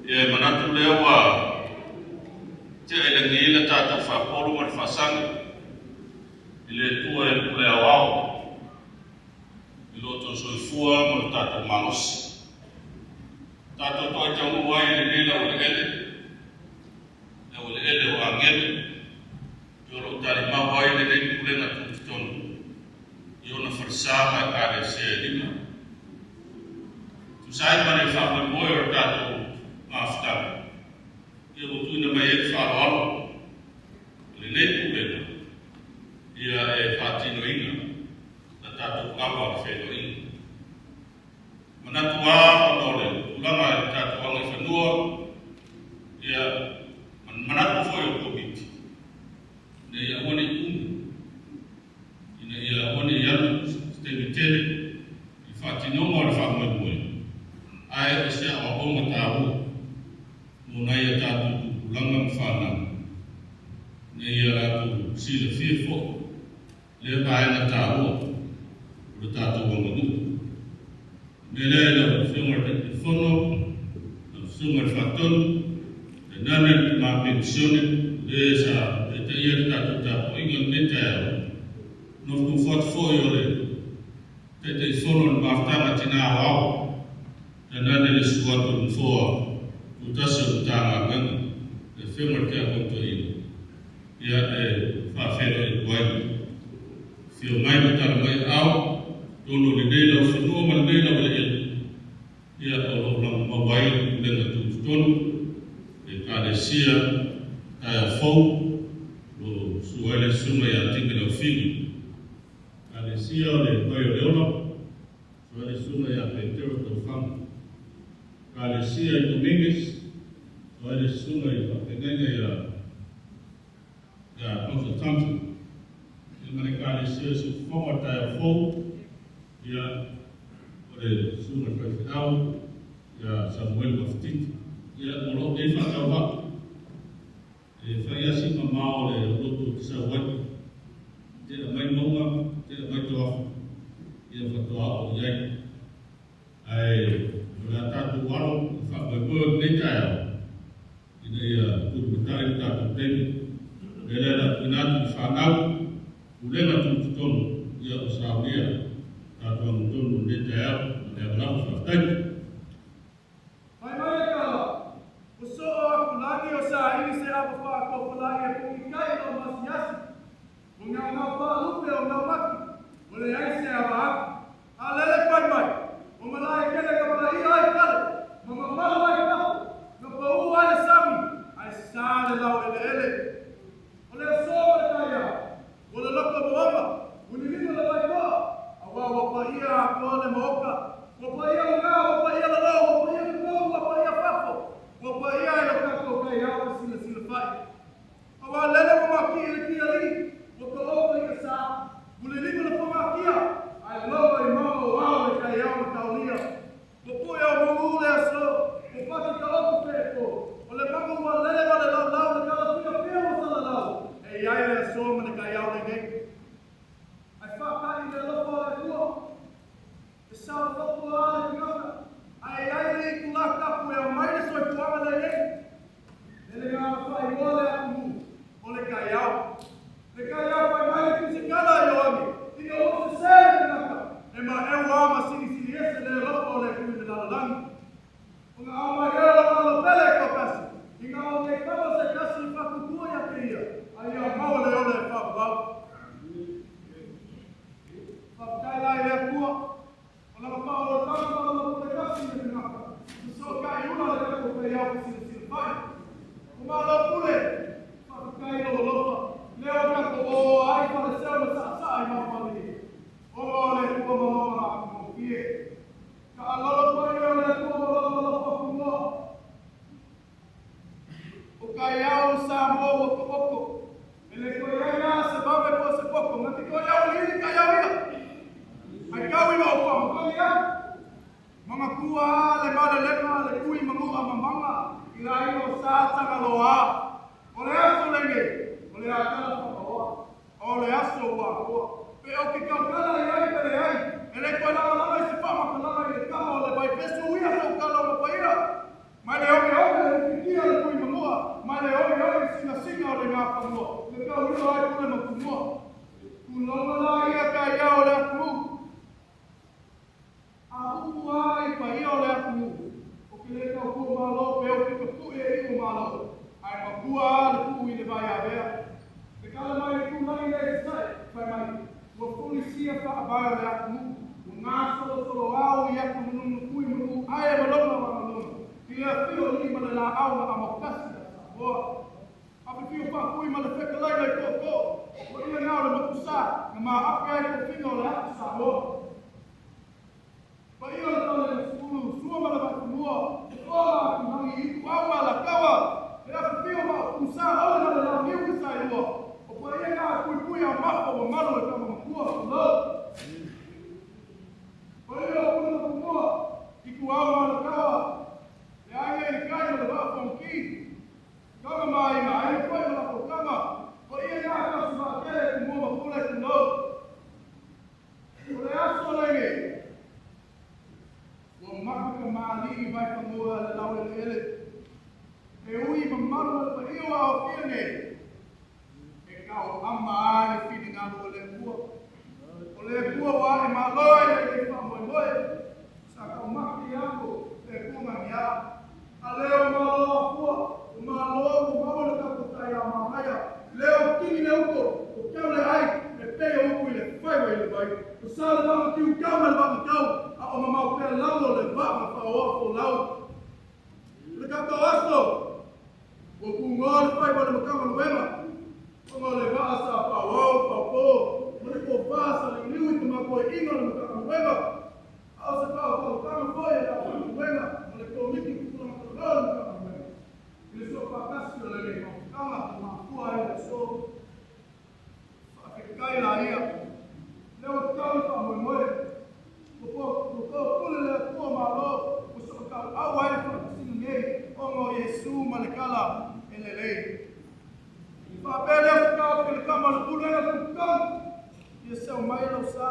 Ia e manatu lea ua tea i lagi le tatou faapolo ma le faasagi i le Atua e pule aoao i lo outou soifua ma lo tatou malosi. Tatou toai taunuu ai i lenei laueleele, laueleele o agelu, o lo o talimau ai lenei pulega tutotonu i ona falesa ma ekalesia e lima. Tusa ai ma le faamoemoe o le tatou mafutaga, ia ua tuuina mai ai le faaaloalo i lenei pulega ia e faatinoina la tatou ava o le feiloaiga. Manatu lava ona o le tulaga i le tatou agaifanua, ia manatu foi o le Komiti, ina ia aua ne i umi, ina ia aua ne i alu se taimi tele i le faatinoga o le faamoemoe, ae o se aoaoga taua mo nai a tatou tupulaga ma fanau, ina ia latou silafia foi lea vaega taua o le tatou aganuu. O le mea lea i lau Afioga i le Taitaifono, lau Susuga i le Faatonu, tainane le tama penisione le sa taitaia le tatou tapuaiga i lenei taeao, nofonofo atu foi o le Taitaifono o le Mafutaga Tina Aoao, tainane le susu atu o le Nofoa Tutasi o le Matagaluega, le Afioga i le Tiakono Toeaina, ia e faafeiloai atu ai. Afio mai ma tala mai aao, totonu o lenei laufanua ma lenei laueleele, ia o lo o lagomau ai le pulega tutotonu, le Ekalesia taeao fou, o lo o susu ai le Susuga ia Timi Laufili, Ekalesia o le Vai o le Ola, susu ai le Susuga ia Petero Taufaga, Ekalesia i Dominguez, susu ai le Susuga i Faafeagaiga ia ia Dr. Thompson, ia ma le Ekalesia o Siufofoga o le taeao fou, ia o le Susuga i le Faifeau ia Samuel Mafutiti. Ia o lou nei faatauvaa, e fai lava si mamao o le lotu ou te sau ai, tea mai mauga, tea mai toafa, ia faatoa oo i ai. Ae o le a tatou alo i le faamoemoe o lenei taeao, ina ia tulimatali le tatou taimi. O le mea lea o le a tuuina atu i fanau, pulega tutotonu, ia o saunia tatou agatonu i lenei taeao. Ma le agaga faafetai. Fai mai le tala, Ua soo aku lagi o saili se ava faatofalai e puʻi kai i lou masiasi. Ua gaogao faalupe o gaumaki, ua leai se ava aku. A lele fai mai, ua malae kele ka paia ai fale, ma mamalu ai fafo, na paū ai le sami, ae sa le laueleele. O le aso ma le taeao, ua loloto moana, ua lilima le waitoa, aua ua paia atoa le maota, ua paia luga, ua paia lalo, ua paia totonu, ua paia fafo, ua paia i lo tatou taiao e silasila fai. Aua lele ua makii le kialii, ua taoto i sa, ua lilima le fogatia, ae logo faamaelega a le Kui Manu'a Mamaga i le aiga o Sa Tagaloa. O le aso lenei, o le a tala whakaoa. O le aso ua atoa. Pe o ke kaukala i ai pe leai, e le toe lagalagā i se faamatalaga i le kama o le vaipesu ia saukala o mapaia. Mai le ogeoge le fikia le Kui Manu'a, mai le ogeoge le singasinga o le gafanua, le tauilo ai pule ma tumua. Tulonga la ia ka ia o le atunuu. A upu lava i paia o le atunuu, ou te le tau pua malo pe ou te tapue e iu o malo, ae makua lava le puu i le vaiavea. Le tala mai le itulagi lea i Sasae, fai mai, ua fulisia faavae o le atunuu, ua gasolosolo au i atu nununutui manu ae ma lona mamalona, i le afio o alii ma le laau na amautasi ia Samoa. Afifio faatui ma le fetalaiga i tootoo, o paia na o le motusa na maape ai tofiga o le atu Samoa. Paia o le tala i le sulu, sua ma le vaifanua, fofola atulangi, ituau ma alataua, le afifio ma utusa ole ma le launiu na saelua, o paia na a puipui a mafa ua malu e tama matua, tulou. Paia o pule ma tumua, ituau ma alataua, le aiga i le kai ma le vaa o Fonoti, kama ma aiga, aiga foi ma latou tama, paia na a tasi vaatele, tumua ma pule, tulou. O le aso lenei, ua maka tamalii i Vaifanua le laueleele. E ui mamalu ma le paia ua aofia nei, e tauama lava le finagalo o le Atua. O le Atua ua ae malo ai lenei faamoemoe, sa taumate iato le Atua magiā. A lea ua malo afua, ua malo ua maua le tatou tai a manaia, lea ua tini le uto, ua tau le ai, e pei o upu i le faiva i le vai. Ua sa le vaa matiu tau ma le vaa matau, a o mamao pea lalo le vaa ma faaoa folau. O le tatou aso, ua tugoa le faiva o le Matagaluega, ona o le vaa sa faaauau faaopoo ma le tofa sa liuliu i tamatoeaiga o le Matagaluega, a o se faautautaga foi a le aufaigaluega ma le Komiti Tupulaga Talavou o le Matagaluega i le soofaatasi o lenei mafutaga ua mafua ai le aso. Faafetai laia, lea ua tau le faamoemoe, ua toapule le Atua Malo, ua sootauau ai le faatasiga nei ona o Iesu ma le tala e lelei. Faapea lea o se taofi o le tama o le pulega tutotonu, ia seu mai lau sa.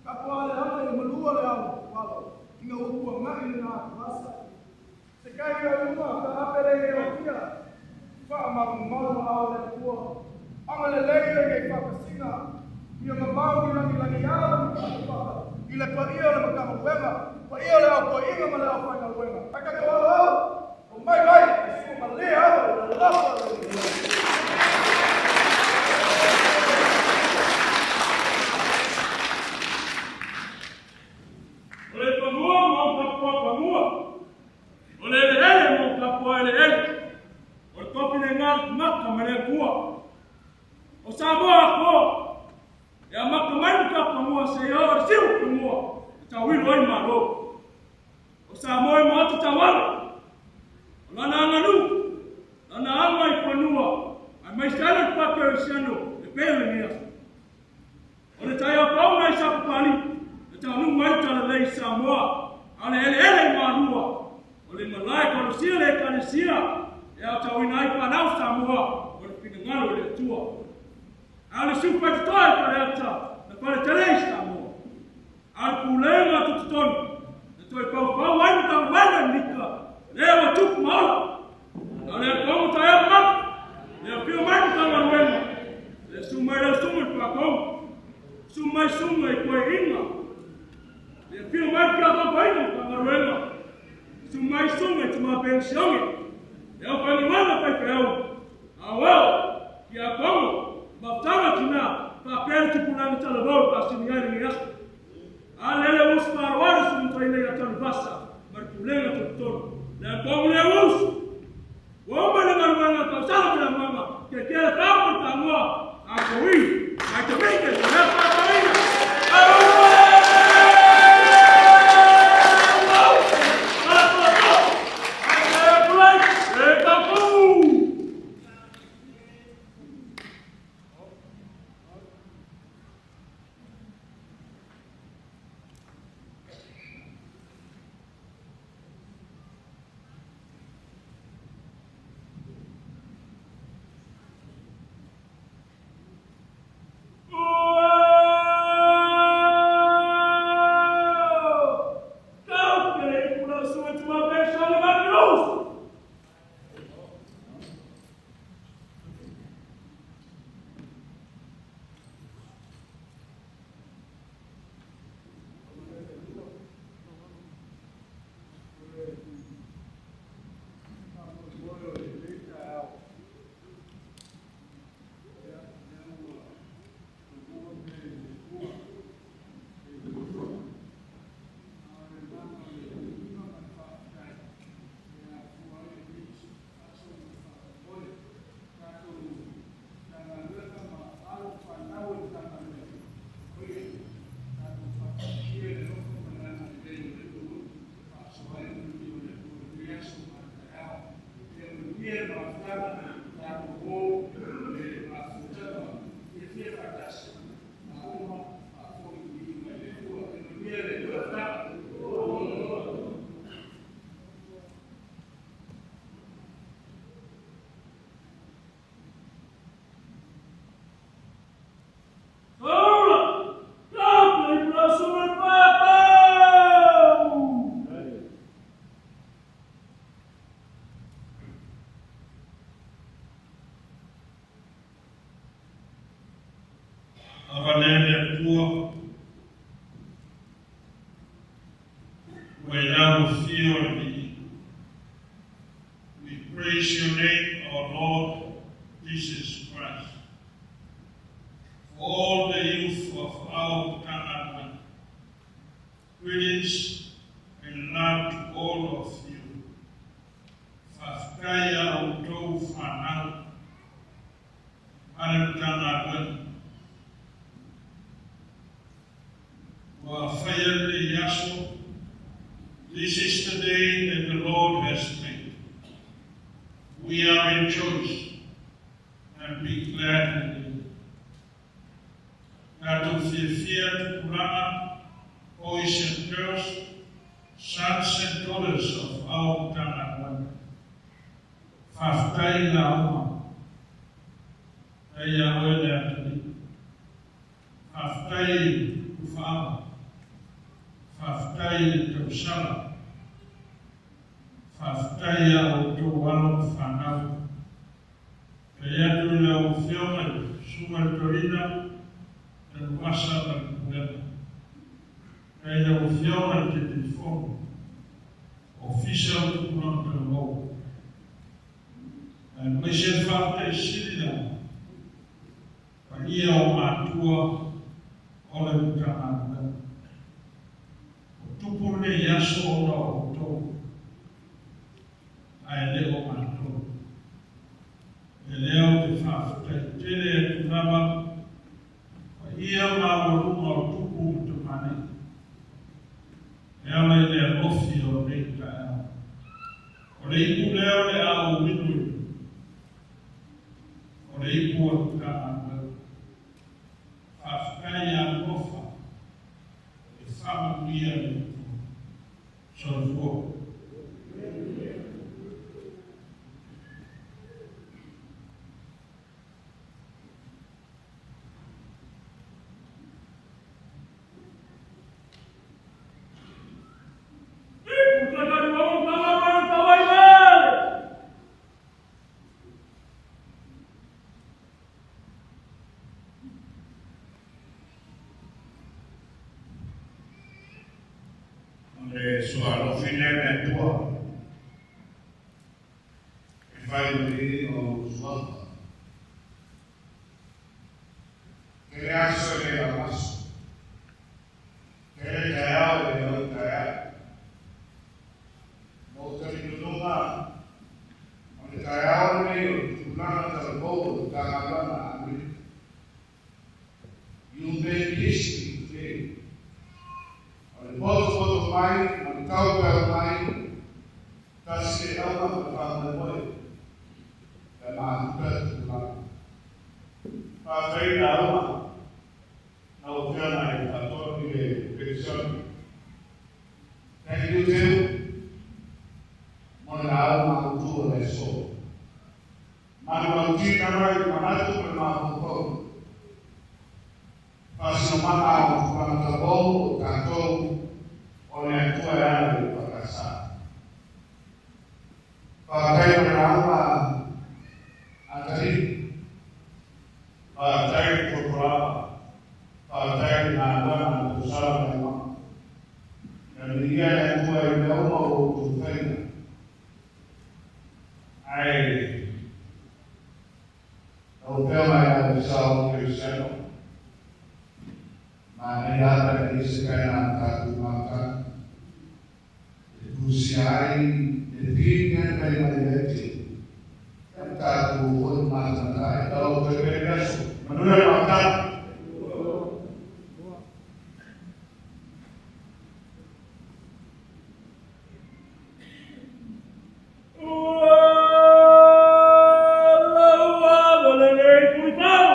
Tatou aleale i le malua o le alo alo, ina ua tuanai lena atuvasa. Se kai o luma ka ape lenei o fia, faamalumalu a o le Atua. Agalelei lenei faatasiga, ia mamau i lagilagi ala ma faatapata i le paia o le Matagaluega, paia o le autoiga ma le aufaigaluega. Ai tatou alo alo, o mai mai, e sua malie alo i le lafo a le Atua. O le fanua ma ona tapuaa fanua, o le eleele ma ona tapuaa eleele, o le tofi lena a le tagata mai le Atua. O Samoa atoa, e amata mai Matafanua seia oo i le Siufanua e tauilo ai Malo. O Samoa e maota taualo, o lana aganuu, lana aga i fanua, aemaise ai le faa-kerisiano e pei o lenei aso. O le taeao pauna i Sapapalii, na taunuu mai le talalei i Samoa, a o le eleele i Malua, o le malae kalosia le Ekalesia e aotauina ai fanau Samoa o le finagalo i le Atua. A o le siu faitotoa i Faleata na faletele i Samoa. A o le pulega tutotonu na toe paupau ai Matagaluega i Nika, lea ua tupu ma ola. A o le atoaga taeao mamalu, le afio mai Matagaluega, le susu mai lau susuga i le Faatomu, susu mai susuga i toeaiina, le afio mai le Tiakopaina Matagaluega, susu mai susuga i tama penisione, le aufaigaluega faifeau, aoao, tiakono, mafutaga tina, faapea le tupulaga talavou e faasini ai lenei aso. A lele usu faaaloalo sumutaina ia Tanuvasa ma le pulega tolotolo. Le atoaga lea usu. Ua uma le galuega tausaga ma le amaga, tietie le fau ma le tanoa, a koui, mai te mite, te mea whātaina. E tatou! Ava lea le Atua, ua i lau afio le viiga. We praise your name, our Lord Jesus Christ. For all the youth of our Matagaluega, greetings and love to all of you. Faafetai a outou fanau a le Matagaluega. Ua faia lenei aso. This is the day that the Lord has made. We are rejoiced and be glad in it. Tatou fiafia tupulaga, boys and girls, sons and daughters of our Matagaluega. Faafetai lauga. Faafetai ia oe le atalii. Faafetai Tufaava. Faafetai le tausala. Faafetai ia outou alo ma fanau. Faafetai atu i lau Afioga i le Susuga i le Toeaina Tanuvasa ma le Pulega. Faafetai i lau Afioga i le Taitaifono, Ofisa o le Tupulaga Talavou. Aemaise le faafetai sili lava paia o matua o le Matagaluega. Ua tupu lenei aso ona o outou, ae le o matou. O lea ou te faafetai tele atu lava paia maualuga o tupu ma tamalii e ala i le alofi o lenei taeao. O le ipu lea o le a ou inuinu, o le ipu o le Matagaluega. Faafetai ia alofa e faamanuia le Atua. Soifua. O le sualofi lea le Atua e fai mai ai o suafa. Tele aso e le au aso. Tele taeao e le au taeao. Ma ou talitonuga o le taeao lenei o le tupulaga talavou o le Matagaluega a Amerika. You make history today. O le potopoto mai ma le taupeau mai, tasi le auga ma le faamoemoe, ia mafuta le tupulaga. Faafetai lauga lau Afioga i le Faatonu i le Penisione. Thank you Teu mo le lauga autu o le aso. Manulauti lava i le manatu ma le mafaufau. Faasinomaga o tupulaga talavou o tatou o le Atua e ala i le EFKS. Faafetai mo le lauga atalii. Faafetai le tuapuaava. Faafetai le galuega a le tausala ma le mama. Ia viia le Atua i mea uma o outou faiga. Ae lau Afioga i le Ofisa o Kerisiano, manaia lava pe a i ai se kaena a le tatou mafutaga e tusia ai le pili lea na fai mai ai te ia ma tatou o foi ma matamata ai. Lau toe pele le aso. Manuia le mafutaga. Ua laua ma lenei tulifau.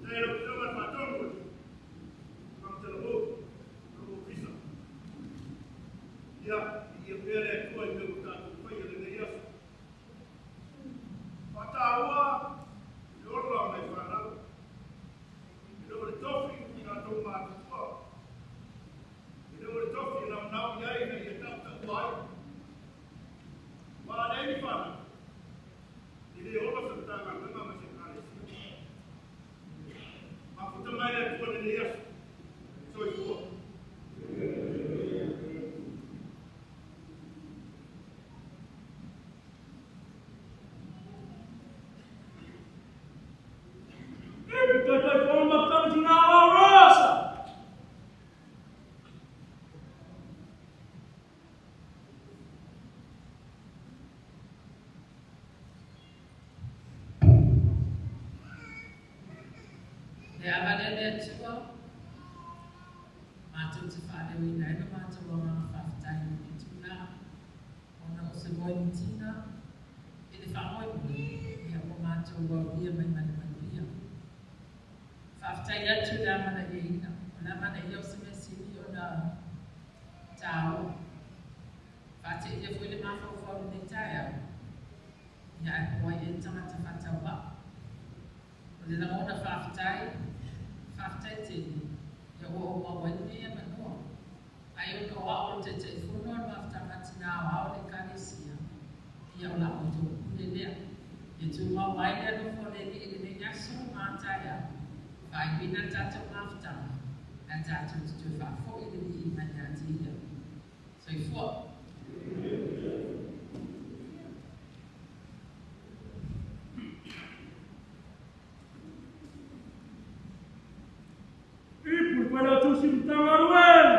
Faafetai i lau Afioga i le Faatonu o le Faamatalaga o lou Ofisa. Ia, viia pea le Atua i mea ua tatou faia i lenei aso. Faataua le ola o nai fanau. E le o le tofi i tatou matutua. E le o le tofi e naunau i ai ina ia tautaua ai. Aua a leai ni fanau, e le ola se Matagaluega ma se Ekalesia. Mafuta mai le Atua i lenei aso. Soifua. Le ava lea le Atua, matou te faaleoina ai lo matou agaga faafetai i lenei itula, ona o se moemitiga i le faamoemoe, ia ua matou aulia mai ma le manuia. Faafetai atu i le amanaiaina, o le amanaia o se mea sili ona taua. Faateia foi le mafaufau i lenei taeao, ia ae po ai ea le tagata faatauvaa. O le lagona faafetai, faafetai tele, ia ua ou maua ai lenei avanoa. Ai ona o a'u o le Taitaifono o le Mafutaga Tina Aoao o le Ekalesia, ia o la outou pule lea. Ia tumau ai le alofa o le Alii i lenei aso ma a taeao, faaiuina le tatou mafutaga, ae tatou te toe faafoi le viiga ia te Ia. Soifua. Ipu le Failautusi Matagaluega.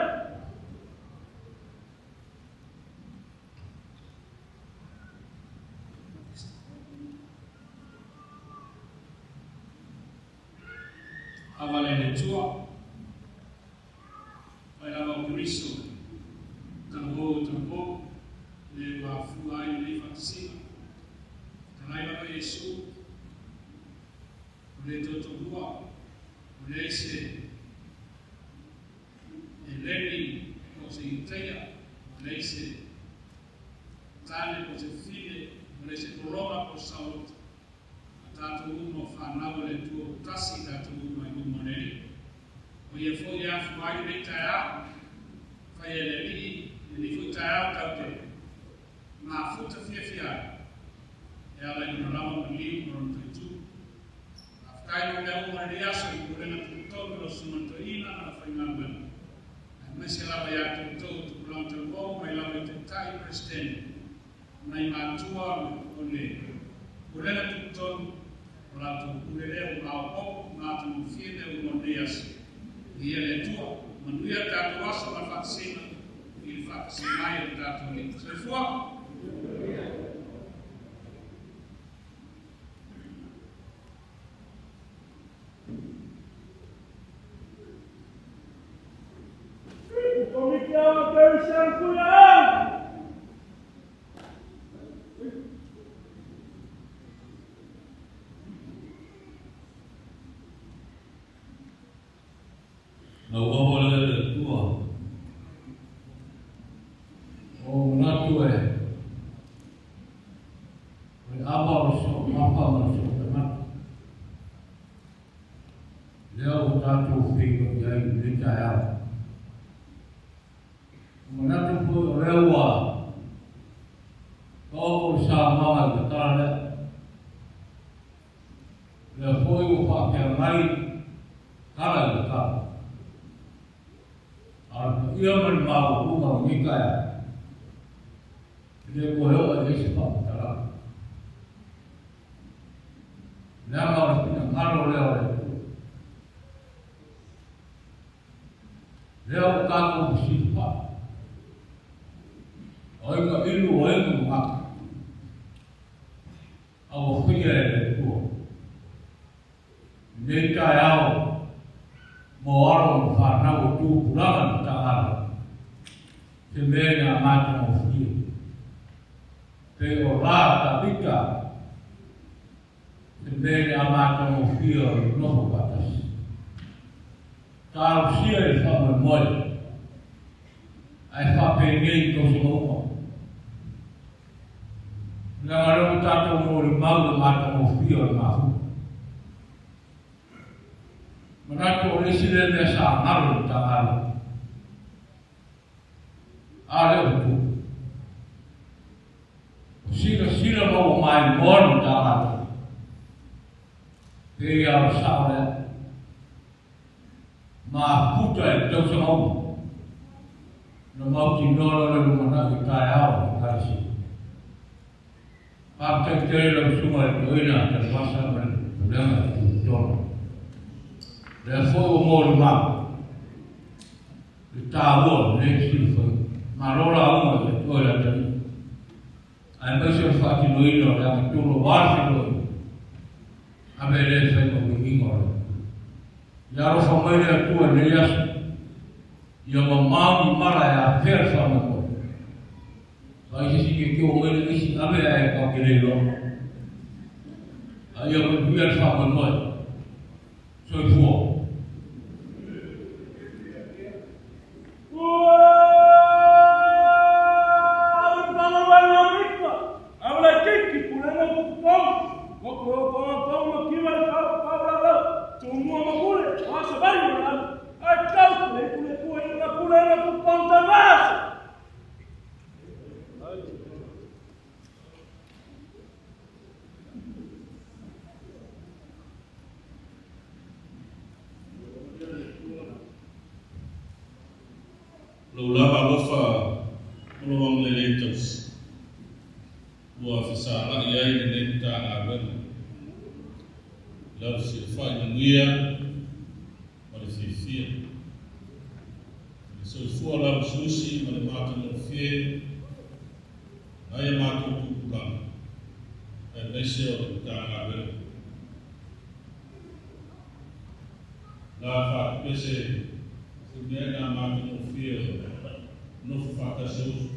Ava le le Atua, mai lava o Keriso, talavou talavou, le ua afua ai lenei faatasiga. Fetalai lava Iesu, o le tootolua, ua leai se Eleni po o se Iutaia, ua leai se tane po o se fafine, ua leai se Roma po o se saoloto, a tatou uma o fanau a le Atua ua tasi tatou uma i luma o le Alii. O ia foi e afua ai lenei taeao, fai e le Alii i lenei foi taeao tatou te mafuta fiafia ai, e ala i lona lava maliu ma lona toaitu. Faafetai mo mea uma i lenei aso i pulega tutotonu i lau Susuga Toeaina ma lau faigaluega, aemaise lava ia te outou o tupulaga tauvou mai lava i Taitai, Peresetene, ma nai matua o le pulega tutotonu, o la outou pule lea ua maopoopo ma matagofie mea uma o lenei aso. Viia le Atua. Manuia le tatou aso ma le faatasiga i le faatasi mai o le tatou Alii. Soifua! Komiti Awa Kerisiano Kuia e! Lau ava lea le Atua, o manatu e, o le ava o le so'omafa ma le so'otagata, lea ua tatou feiloai ai i lenei taeao. O manatu foi o lea ua taoto le saunoaga i le tala lea. O lea foi ua faafeagai tala i le tala. A o le paia ma le maualuga o lenei taeao, e le toe oo i ai se faamatalaga. Leaga o le finagalo lea o le Atua. Lea ua tatou fesilafai. O ai ka ilu, o ai ka manatu. A ua faia e le Atua. Lenei taeao mo alo ma fanau o tupulaga i Matagaluega, se mea ina matagofie. Pei o la Tavita. Se mea le amatagofie o le nofo faatasi. Talosia i le faamoemoe ae faapenei i tausaga uma. Leaga o lea ua tatou molimau i le matagofie o le mafuta. Manatu o le isi lea mea sa galo i le Matagaluega. A lea ua tupu. Ua silasila ma ua maimoa le Matagaluega. Pei lava o le sao lea. Mafuta i le tausaga uma. Na mautinoa loa le lumanai i taeao o le Ekalesia. Faafetai tele lau Susuga i le Toeaina Tanuvasa ma le Pulega i Tutotonu. Lea foi ua molimau le taua o lenei silafaiga. Malo lauga i le Atua i le atalii, aemaise o le faatinoina o le agatonu aua le feiloaiga. Ave lea e fai ma uiuiga o le Atua. Ia alofa mai le Atua i lenei aso, ia mamao ni mala e afea le faamoemoe. Vaai se isi teuteu mai le isi ave ae tatou te le iloa. A ia manuia le faamoemoe. Soifua. Ua Lou lava alofa ma lou agalelei tausi ua fesagai ai lenei Matagaluega i lau silafai manuia ma le fiafia. I le soifua lauusiusi ma le matagofie o nai a matou tupulaga aemaise o le Matagaluega. La faatupese se mea ina matagofie o nofo faatasi o uso.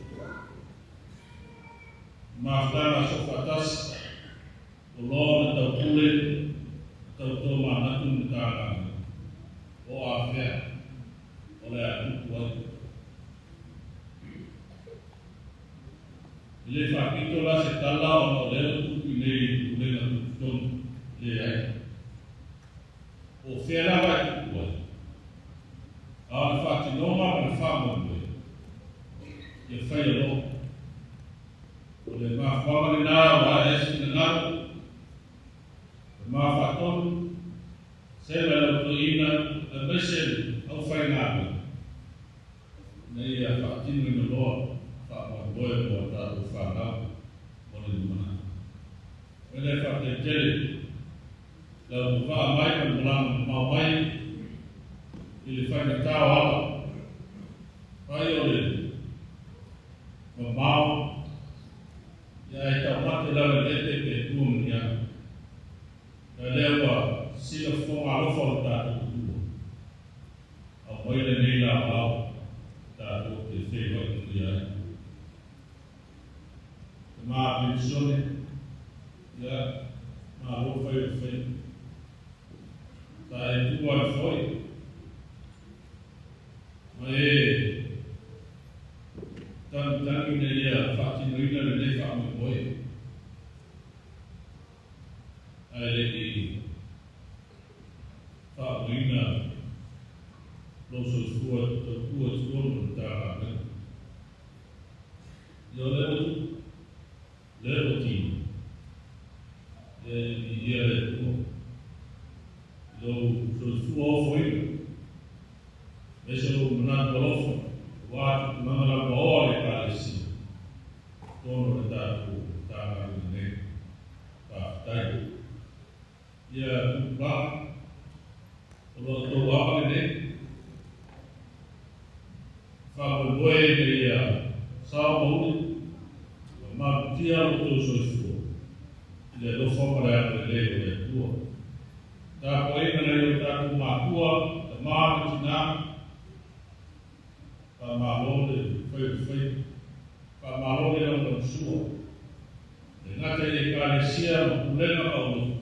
Mafutaga soofaatasi o loa na taupule na tautomanatu le Matagaluega o afea o le a tupu ai. E le faapito la se tala ona o lea ua tupu i nei i Pulega Tutotonu, leai. Po o fea lava e tupu ai, a o le faatinoga ma le faamoemoe, ia faia loa. O le mafuaaga lenā ua ae ai se finagalo, le mafaatonu, se ma le autoina aemaise le aufaigaluega ina ia faatinoina loa faamoemoe mo a tatou fanau mo le lumanai. O le faafetai tele lau vavaa mai ma le malaga mamao mai i le faigata o ala, fai o le mamao, ia e taumate lava i le ete pe tua ma ni aga. Ia lea ua sila fofoga alofa o le tatou Atua, aumai lenei laolao tatou te feiloai manuia ai. Tama Penisione, ia, malo fai o le faiva. Sa e tu ai foi, ma e tagitagi ina ia faatinoina lenei faamoemoe, ae le i faauigaina lou soifua tautua i totonu o le Matagaluega. Ia o lea ua tupu, lea ua tino, ia e viia le Atua i lou soifua ofoina, aemaise lou manatu alofa aua tupulaga lava oa le Ekalesia totonu o le tatou Matagaluega nei. Faafetai. Ia tupulaga, o lo o outou ava lenei, faamoemoe ina ia sao ma uli ma malutia lo outou soifua i le alofa ma le agalelei o le Atua. Tapuaiga nai o tatou matua, tama ma tinā, faamalo le fai o le faiva, faamalo le lagolagosua, le gata i Ekalesia ma pulega ma olotu,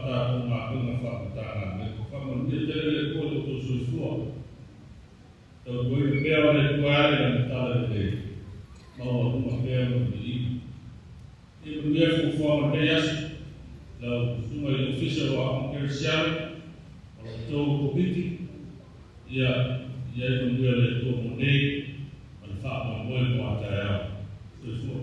tatou galuega faa-Matagaluega. Faamanuia tele le Atua i lo outou soifua. Tautuaina pea o le Atua e ale lana talalelei, maualuga pea lona viiga. Ia manuia fuafuaga o lenei aso, lau Susuga i le Ofisa o Aoga Kerisiano ma la outou Komiti, ia i ai manuia o le Atua mo nei ma le faamoemoe mo a taeao. Soifua.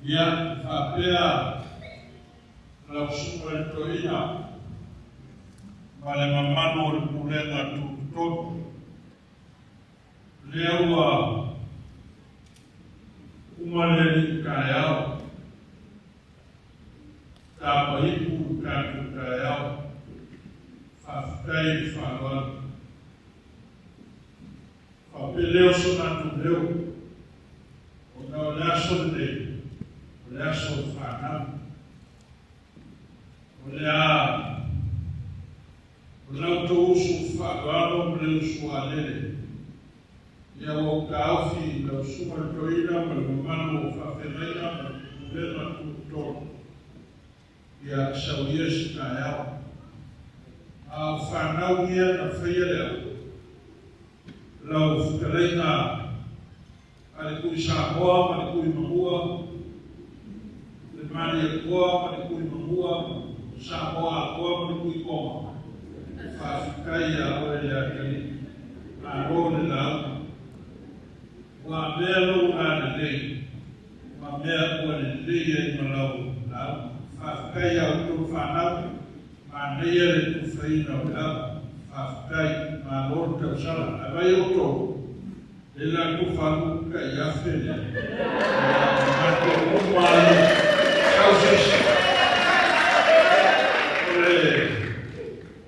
Ia, e faapea lau Susuga i le Toeaina ma le mamalu o le Pulega Tutotonu, lea ua uma le alii taeao, tapaipu le tatou taeao, faafetai i le faaaloalo. Faapea lea o so matou leo, ona o le aso lenei, o le aso o le fanau. O le a, o la outou usu faaaloalo ma le usu alele, ia ua ou taofi i lau Susuga i le Toeaina ma le mamalu o faafeagaiga ma le Pulega Tutotonu, ia sau ia se taeao. A o fanau ia na faia le au, lau fetalaiga a le Tui Samoa ma le Tui Manua, le Malietoa ma le Tui Manua, Samoa atoa ma le Tui Koma, faafetai ia oe le atalii, malo le lauga. Ua mea lou lalelei, ma mea ua lelei ai ma lau lauga. Faafetai ia outou fanau, manaia le tufaina o le ava. Faafetai, malo le tausala. Ae vai outou, le latou falu tai afe lea. Matou uma ai, sau se isi. O le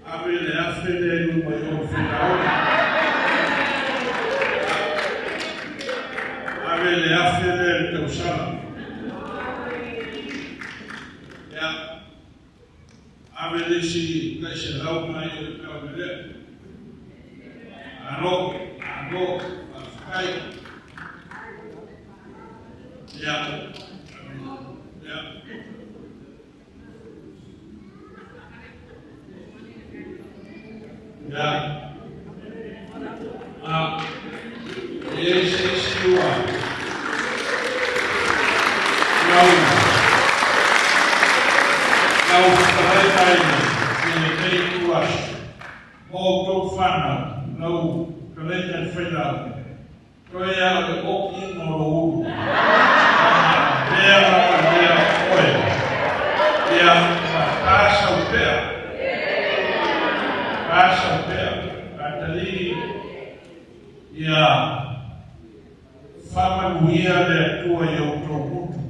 ave le afe lea i luma i o Firaona. Ave le afe lea i le tausala. Ia, ave le isi tai 100 mai o le taone lea. Malo, malo, faafetai. Ia, ia. Ia. A, e i ai se isi ua lau lau fetalaiga i lenei ituaso mo outou fanau, lau fetalaiga i le Failauga, toe lava o le okiina o lou ulu, mea lava lea o oe, ia ma tasau pea, tasau pea, atalii, ia faamanuia le Atua i outou gutu,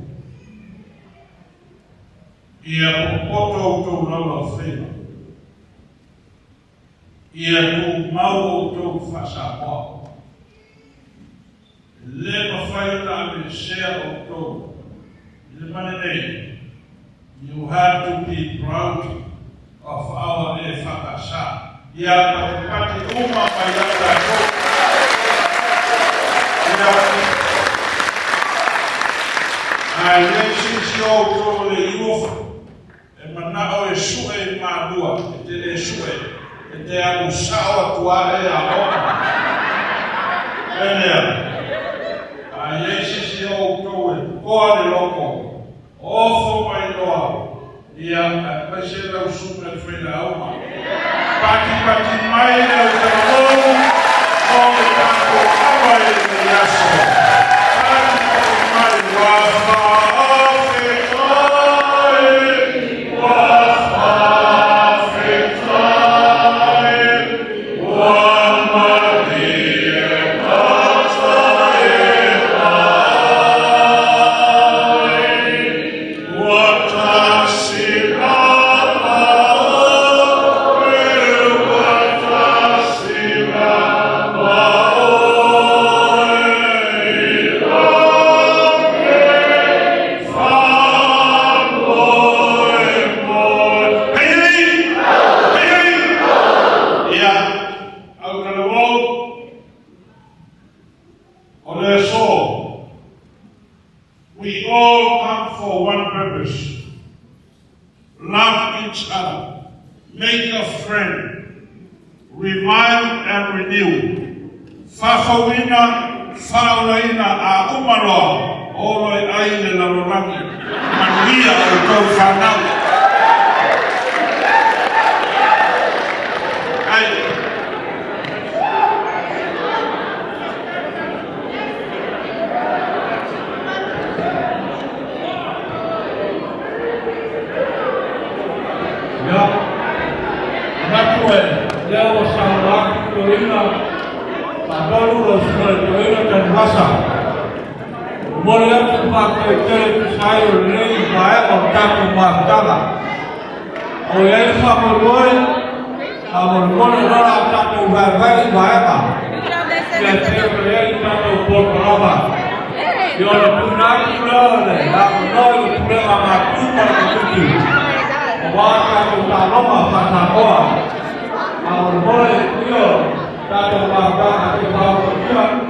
ia popoto outou laulaufaiva, ia tumau outou faa-Samoa. E le mafai ona aveesea outou i le male nei. You have to be proud of our EFKS. Ia patipati uma mai ai tatou. Ia, a i ai se isi o outou o le youth e manao e sue i Malua, e te le sue, e te alu sao atu ae e aoga. E lea, a i ai se isi o outou e toa le loto, ofo mai loa, ia, aemaise lau susuga i le Failauga. Patipati mai lau talavou o le tatou ava i lenei aso. Patipati mai ua faafetai, ua faafetai, ua malie ua tasi lava oe, ua tasi. Revive and renew. Faafouina, faaolaina a uma loa, o loa e ai le lalolagi. Manuia outou fanau. Ai. Ia, manatu e, lea ua saunoa atu toeaina, faatolu lau susuga i le toeaina Tanuvasa. Momoli atu le faafetai tele e tusa ai o lenei vaega o le tatou mafutaga. O i ai le faamoemoe, faamolemole o le a tatou vaevae i vaega. Ia pei ona i ai le tatou polokalama. Ia ona tuuina atu lea o le avanoa i le pulega a matou ma le komiti aua tatou taaloga faa-Samoa. Faamolemole, ia tatou mafutaga se i faautagia.